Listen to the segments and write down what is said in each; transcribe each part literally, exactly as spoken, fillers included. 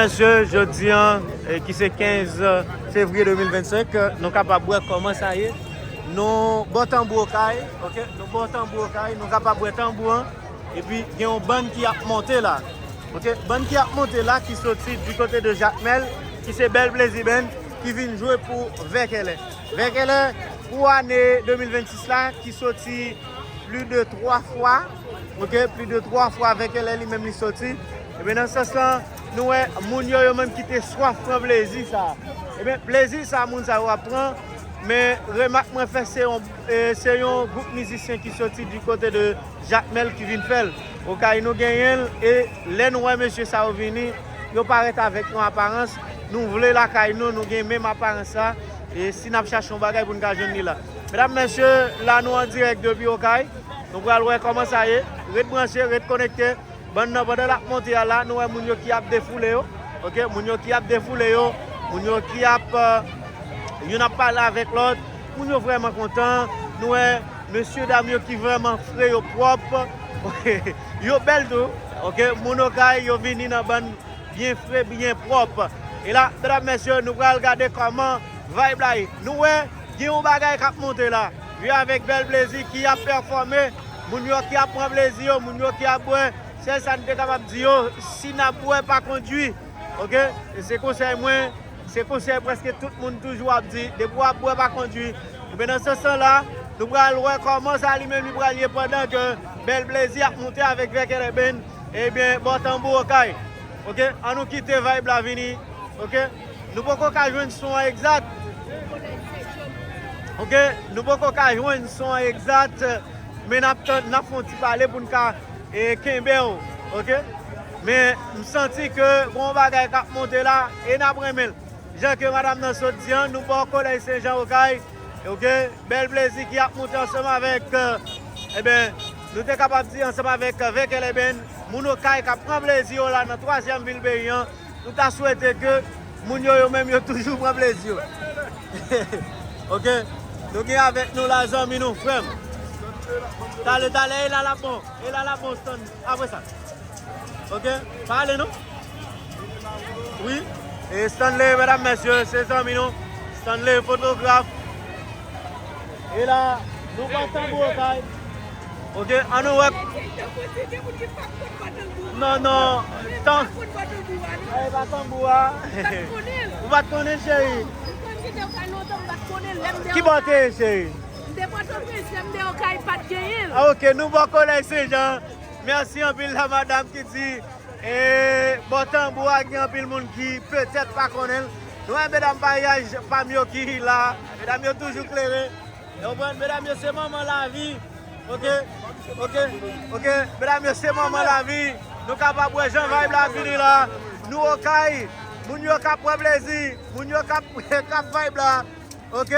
Mesye, jodi an, eh, ki se kenz fevriye de mil vennsenk, eh, nou kapab wè kòman sa ye. Nou bò tanbou Okay, ok? Nou bò tanbou Okay, nou kapab wè tanbou an. Epi gen yon bann ki ap monte la. Ok? Bann ki ap monte la ki soti di kote de Jakmèl, ki se Bèl Plezi Band, ki vin jwe pou Vèkèlè. Vèkèlè pou ane de mil vennsis la, ki soti plis de twa fwa, ok, plis de twa fwa Vèkèlè li menm li soti. Ebyen, nan sans lan, nou wè moun yo, yo menm ki te swaf pran plezi sa. Ebyen, plezi sa moun sa yo ap pran, men remak mwen fè se yon, eh, se yon gwoup mizisyen ki soti di kote de Jakmèl ki vin fè l. Okay nou genyen l, e lè nou wè mesye sa yo vini, yo parèt avèk yon aparans, nou vle lakay nou, nou gen menm aparans sa, e si n ap chache yon bagay pou n ka jwenn li la. Medam, mesye, la nou an dirèk depi Okay. Nou pral wè kòman sa ye. Ret branche, ret konekte. Bann nan, pandan l ap monte a la, nou wè moun yo ki ap defoule yo. Ok, moun yo ki ap defoule yo. Moun yo ki ap, euh, youn ap pale avèk lòt. Moun yo vrèman kontan. Nou wè mesye dam yo ki vrèman fre, yo pwòp. Yo bèl tou. Ok, moun Okay yo vini nan bann byen fre, byen pwòp. E la, medam, mesye, nou pral gade kòman vibe la ye. Nou wè, gen yon bagay k ap monte la. Wi, avèk Bèl Plezi ki ap pèfòme, moun yo ki ap pran plezi yo, moun yo ki ap bwè. Sèl sa n te kapab di yo, si n ap bwè, pa kondui. Ok? E se konsèy mwen, se konsèy prèske tout moun toujou ap di, depi w ap bwè, pa kondui. Ebyen, nan sans lan la, nou pral wè kòman sa li menm li pral ye pandan ke Bèl Plezi ap monte avèk Vèkèlè Band. Ebyen, bò tanbou Okay. Ok, ann nou kite vibe la vini. Ok, nou poko ka jwenn son an egzat. Ok, nou poko ka jwenn son an egzat, men n ap tann, n ap fè yon ti pale pou n ka, eh, kenbe w. Ok, men m santi ke gon bagay k ap monte la, e n ap renmen l. Jan ke madanm nan sot di an, nou bò Kolèj Sen Jan Okay. Ok, Bèl Plezi ki ap monte ansanm avèk, euh, ebyen, nou te kapab di ansanm avèk, euh, Vèkèlè Band, moun Okay k ap pran plezi yo la nan twazyèm vil peyi an. Nou ta swete ke moun yo, yo menm, yo toujou pran plezi yo. Ok, nou gen avèk nou la zanmi nou, frè m. Talè, talè, e la l ap bon, e la l ap bon, Stanley. Apre sa. Ok, pale non. Wi, e Stanley, medam, mesye, se zanmi nou. Stanley, fotograf. E la, nou pa tanbou Okay. Ok, ann nou wè. Non, non, tan. Ay, pa tanbou a. Ou pa t konnen, cheri. Ki bò te ye, cheri? M te Pòtoprens, lè m te Okay, pa t genyen l. Ah, ok, nou bò Kolèj Sen Jan. Mèsi anpil la madanm ki di, e, bò tanbou a gen anpil moun ki petèt pa konnen l. Nou wè medam parèy pa m yo ki la. Medam yo toujou klere. Ou konprann? Medam yo se manman lavi. Ok? Ok? Ok? Medam yo se manman lavi. Nou kapab wè jan vibe la vini la. Nou Okay. Moun yo k ap pran plezi. Moun yo k ap, k ap vibe la. Ok?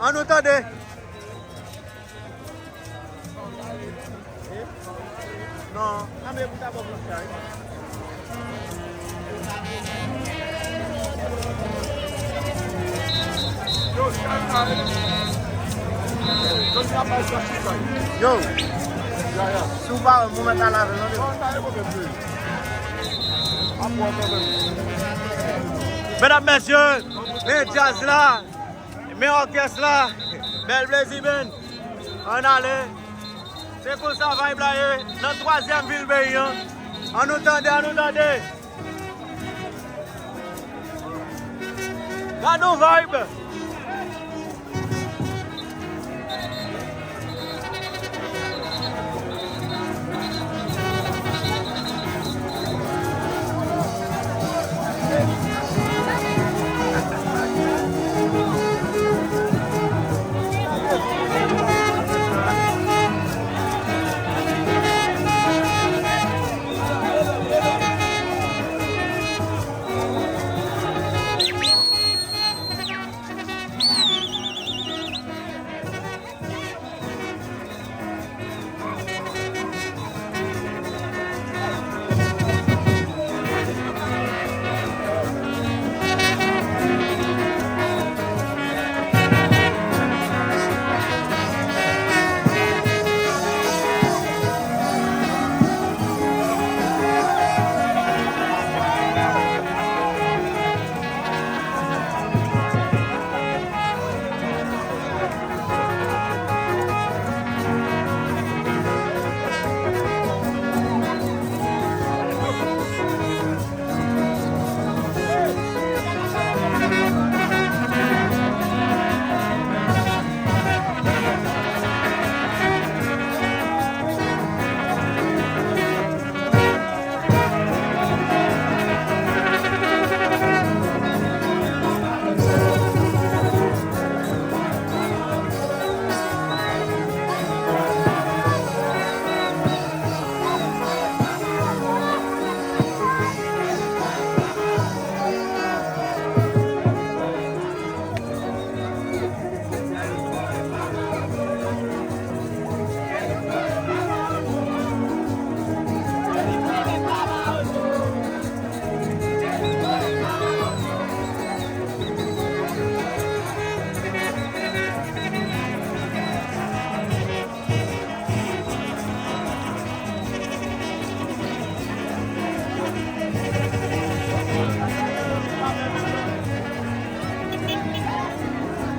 Ann nou tande. Non, ann nou ekoute bò kòt la. Yo, si w pa wè m, ou mèt al avè m, tande. Medam, mesye, men djaz la. Men òkès la, Bèl Plezi Band. Ann ale. Se konsa vibe la ye nan twazyèm vil peyi an. Ann nou tande, ann nou tande. Gade yon vibe.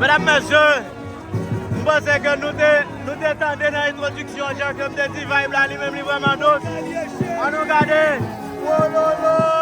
Medam, mesye, m panse ke nou te, nou te tande nan entwodiksyon an, jan ke m te di vibe la, li menm li vrèman dous. Ann nou gade. Wololo!